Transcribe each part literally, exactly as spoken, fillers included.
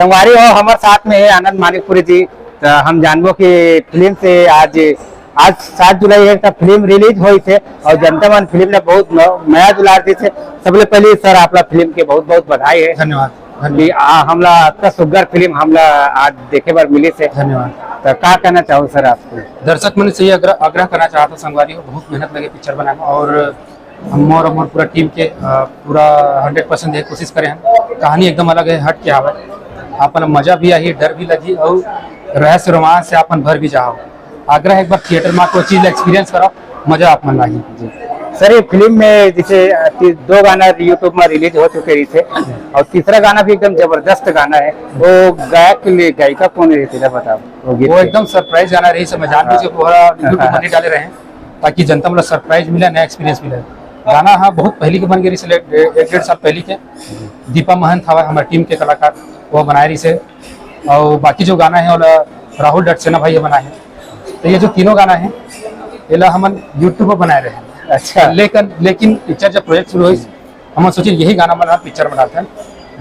संगवारी हो, हमर साथ में हे आनंद मानिकपुरी जी। त हम जानबो कि फिल्म से आज, आज सात जुलाई हे त फिल्म रिलीज होइस हे अउ जनता मन फिल्म ला बहुत न-, मया दुलार दिस हे। सबले पहले सर, आप ला फिल्म के बहुत बहुत बधाई हे। धन्यवाद, धन्यवाद। कि आ, हमला अतना सुग्घर फिल्म हमला आज देखे बर मिलिस हे। धन्यवाद। त का कहना चाहो सर आप? दर्शक मन से ये आग्रह, आग्रह करना चाहत हों संगवारी हो, बहुत मेहनत लगे पिक्चर बनाए में अउ हम मोर, मोर पूरा टीम के, अ, पूरा हंड्रेड परसेंट देहे के कोशिश करे हन। कहानी एकदम अलग हे, हट के हावय। आप मन ला मजा भी आही, डर भी लगही अउ रहस्य रोमांस से आप मन भर भी जाहू। आग्रह हे एक बार थिएटर में आके वो चीज ला एक्सपीरियंस करव, मजा आप मन ला आही। जी। सर, ये फिल्म में जैसे, अ, ती-, दो गाना YouTube में रिलीज हो चुके रहिस हे अउ तीसरा गाना भी एकदम जबरदस्त गाना हे, वो गायक के लिए, गायिका कौन रहिस हे, बताओ। वो गीत वो के। एकदम सरप्राइज गाना रहिस हे, मैं जानबूझ के हाँ। पूरा YouTube में हाँ। नहीं डाले रहे हैं। ताकि जनता मन ला सरप्राइज मिले, नया एक्सपीरियंस मिले। गाना ह बहुत पहिली के बन गे रहिस, एक, एक डेढ़ साल पहिली के। दीपा महंत हवय हमर टीम के कलाकार, वो बनाए रहिस हे। अउ बाकी जो गाना हे, ओला राहुल डटसेना भाई ह बनाए हे। त ये जो तीनों गाना हे, एला हमन YouTube पर बनाए रहे। अच्छा। लेकिन, लेकिन पिक्चर जब प्रोजेक्ट शुरू होइस, हमन सोचिन यही गाना मन ला पिक्चर बनाथन।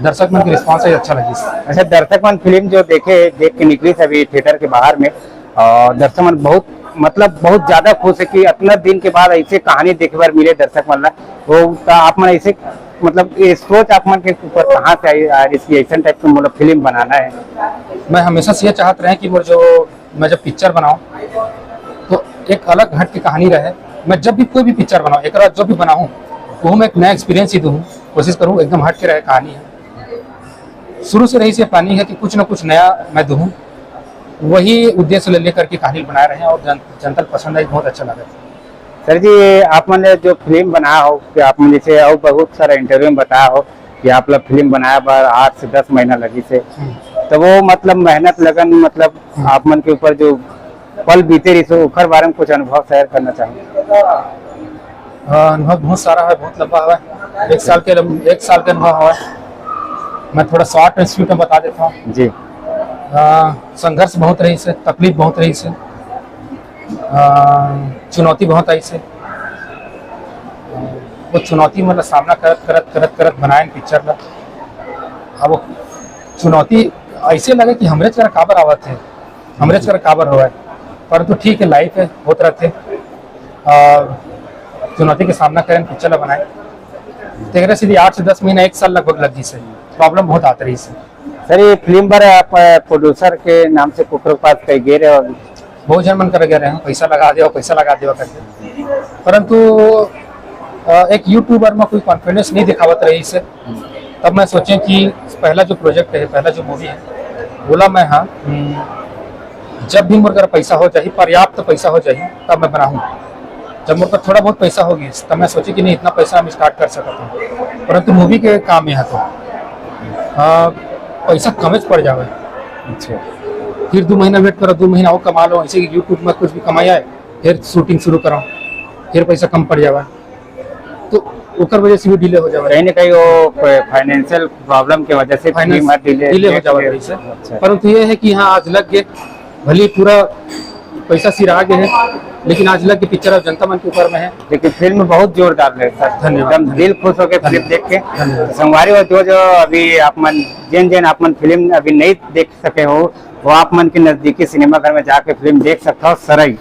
दर्शक मन के रिस्पॉन्स हे, अच्छा लगिस। अच्छा, दर्शक मन फिल्म जो देखे, देख के निकलिस अभी थिएटर के बाहर में, अउ दर्शक मन बहुत, मतलब, बहुत ज्यादा खुश हे कि अतना दिन के बाद ऐसे कहानी देखे बर मिले दर्शक मन ला। वो त आप मन ऐसे, मतलब, ये सोच आप मन के ऊपर कहाँ से आई, आ, इसकी ऐसन टाइप के, मतलब, फिल्म बनाना हे? मैं हमेशा से ये चाहत रहे कि मोर जो मैं जब पिक्चर बनाऊं तो एक अलग हट के कहानी रहे। मैं जब भी कोई भी पिक्चर बनाऊं, एक जो भी बनाऊं, वो मैं एक नया एक्सपीरियंस ही दूं, कोशिश करूं एकदम हट के रहे कहानी हे। शुरू से रहिस हे प्लानिंग हे कि कुछ ना कुछ नया मैं दूं, वही उद्देश्य ले लेकर के कहानी बनाए रहे हैं और जन, जनता को पसंद आई, बहुत अच्छा लगा। सर जी, आप मन जो फिल्म बनाए हो, कि आप मन जैसे और बहुत सारा इंटरव्यू में बताए हो कि आप लोग फिल्म बनाए बर आठ से दस महीना लगिस हे, हम्म। तो वो, मतलब, मेहनत, लगन, मतलब, हम्म। आप मन के ऊपर जो पल बीते रहिस हे, ओकर बारे में कुछ अनुभव शेयर करना चाहूँ? अ, अनुभव बहुत सारा हे, बहुत लंबा हवय। एक साल के लम-, एक साल के अनुभव हवय। मैं थोड़ा शॉर्ट एंड स्वीट में बता देता हूँ। जी। अ, संघर्ष बहुत रहिस हे, तकलीफ बहुत रहिस हे, अ, चुनौती बहुत आइस हे। वो चुनौती मन ला सामना करत, करत, करत, करत बनाएन पिक्चर ला। अब वो चुनौती ऐसे लगे कि हमरेच करा काबर आवत हे, हमरेच करा काबर होवय, परंतु ठीक हे, लाइफ हे, होत रहिथे। अ, चुनौती के सामना करेन, पिक्चर ला बनाएन। तेकरे सेती आठ से दस महीना, एक साल लगभग लग गिस हे, प्रॉब्लम बहुत आत रहिस हे। सर, ये फिल्म बर आप, अ, प्रोड्यूसर के नाम से कुकरो पास कहीं गए रहे हो? बहुत झन मन करा गए रहे हो, पैसा लगा देवा, पैसा लगा देवा करके, परंतु, अ, एक यूट्यूबर में कोई कॉन्फिडेंस नहीं दिखावत रहिस हे। तब मैं सोचे कि पहला जो प्रोजेक्ट हे, पहला जो मूवी हे, ओला मैं, हाँ, हम्म, जब भी मोर करा पैसा हो जाही, पर्याप्त पैसा हो जाही, तब मैं बनाहूँ। जब मोर करा थोड़ा बहुत पैसा हो गिस, तब मैं सोचे कि नहीं, इतना पैसा हम स्टार्ट कर सकत हन, परंतु मूवी के काम हे तो, हाँ, पैसा कमेच पड़ जावय। अच्छा। फिर दू महीना वेट करो, दू महीना अउ कमा लो, ऐसे कि यूट्यूब में कुछ भी कमाई आए, फिर शूटिंग शुरू करो, फिर पैसा कम पड़ जावय, तो ओकर वजह से भी डिले हो जावय। कहीं ना कहीं वो फाइनेंशियल प्रॉब्लम के वजह से फाइनेंस फिल्म डिले, डिले हो लेट जावत लेट। रहिस हे। अच्छा। परंतु ये हे कि हाँ, आज लग गे, भले पूरा पैसा सिरा गे हे, लेकिन आज लग गे, पिक्चर अब जनता मन के ऊपर में हे। लेकिन फिल्म बहुत जोरदार हे सर, धन्यवाद, एकदम धन्यवाद। दिल खुश हो गे फिल्म धन्यवाद। देख के। धन्यवाद। तो संगवारी हो, जो जो अभी आप मन, जेन जेन आप मन फिल्म अभी नहीं देख सके हो, वो आप मन के नजदीकी सिनेमा घर में जाके फिल्म देख सकता हो, सरई।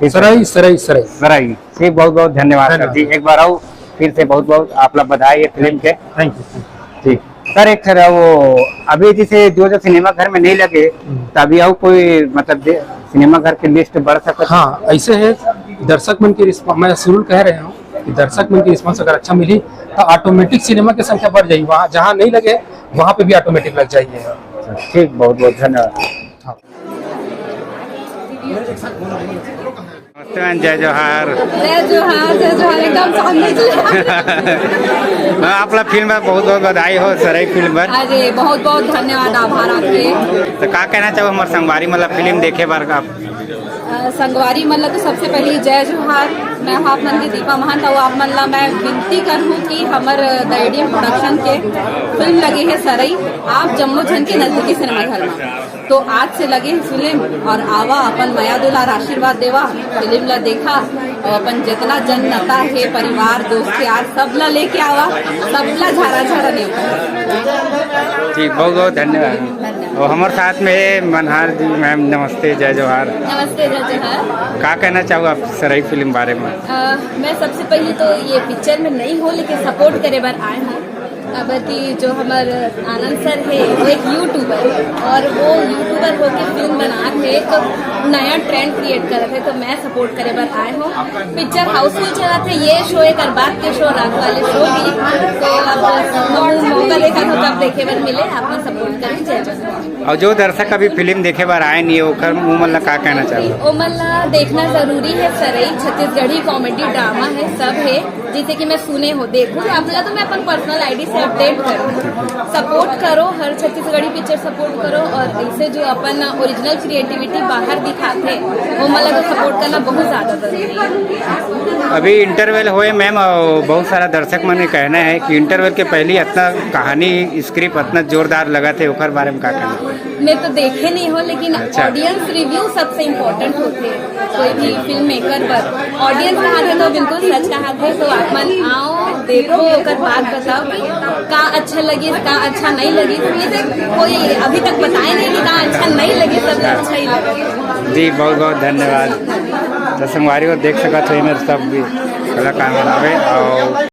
सरई, सरई, सरई। सरई। ठीक, बहुत बहुत धन्यवाद सर धन्यवाद। जी, एक बार अउ फिर से बहुत बहुत आप ला बधाई हे फिल्म के। Thank you. ठीक सर, एक सर, वो अभी जैसे जो जो सिनेमा घर में नहीं लगे, हम्म। तो अभी अउ कोई, मतलब, दे-, सिनेमा घर के लिस्ट बढ़ सकत? हाँ, ऐसे हे, दर्शक मन के रिस्प-, मैं शुरू कह रहे हूँ कि दर्शक मन के रिस्पॉन्स अगर अच्छा मिली, तो ऑटोमेटिक सिनेमा की संख्या बढ़ जाही, वहाँ जहाँ नहीं लगे, वहाँ पे भी ऑटोमेटिक लग जाही। ठीक, बहुत बहुत धन्यवाद। हाँ। नमस्ते बहन, जय जोहार। जय जोहार, जय जोहार, एकदम सामने जी। हाँ, आप ला फिल्म बर बहुत बहुत बधाई हो, सरई फिल्म बर। अरे, बहुत बहुत धन्यवाद, आभार आपके। तो का कहना चाहो हमर संगवारी मन ला फिल्म देखे बर आप? अ, संगवारी मन ला तो सबसे पहले जय जोहार। मैं आप मन के दीपा महंत, अउ आप मन ला मैं विनती करहूँ कि हमर द एडीएम प्रोडक्शन के फिल्म लगे हे सरई, आप जम्मो झन के नजदीकी सिनेमा घर में। तो आज से लगे हे फिल्म, और आवा, अपन मया दुलार आशीर्वाद देवा, फिल्म ला देखा, और अपन जितना जन नता हे, परिवार, दोस्त, यार, सब ला लेके आवा, सब ला झारा झारा नेवता। जी, बहुत बहुत धन्यवाद। और हमारे साथ में है मनहार जी, मैम, नमस्ते, जय जोहार। नमस्ते, जय जोहार। का कहना चाहो आप सरई फिल्म बारे में? अ, मैं सबसे पहले तो ये पिक्चर में नई हूँ, लेकिन सपोर्ट करे बर आए हूँ। अब कि जो हमर आनंद सर है, वो एक यूट्यूबर है, और वो यूट्यूबर होके फिल्म बना के एक नया ट्रेंड क्रिएट करत है, तो मैं सपोर्ट करे बर आए हूँ। पिक्चर हाउसफुल चलत है, ये शो एक और बात के शो, रात वाले शो भी। तो अब मौका देखा तो कब देखे बर मिले, आप मन सपोर्ट करें। जय जोहार। और जो दर्शक अभी फिल्म देखे बर आए नहीं है, ओकर उमन ला का कहना चाहो? ओमन ला देखना जरूरी है सरई, छत्तीसगढ़ी कॉमेडी ड्रामा है, सब है। जैसे कि मैं सुने हो, देखो, आप ला तो मैं अपन पर्सनल आईडी से अपडेट करूँ। सपोर्ट करो, हर छत्तीसगढ़ी पिक्चर सपोर्ट करो, और इसे जो अपन ओरिजिनल क्रिएटिविटी बाहर दिखाते हैं, वो मतलब तो सपोर्ट करना बहुत ज्यादा जरूरी है। अभी इंटरवल होए मैम, और बहुत सारा दर्शक मन के कहना है कि इंटरवल के पहले इतना कहानी स्क्रिप्ट इतना जोरदार लगा थे, ओकर बारे में का कहना? मैं तो देखे नहीं हो, लेकिन अच्छा। ऑडियंस रिव्यू सबसे इम्पोर्टेंट होते हैं कोई भी फिल्म मेकर पर। ऑडियंस कहा थे तो बिल्कुल सच कहा थे, तो आप मन आओ, देखो, ओकर बाद बताओ कि का अच्छा लगी, का अच्छा नहीं लगी। तो ये तो कोई अभी तक बताए नहीं कि का अच्छा नहीं लगी, सब अच्छा ही लगा। जी, बहुत बहुत धन्यवाद। तो संगवारी हो, देख सकत हो, एमेर सब भी कलाकार मन आवे और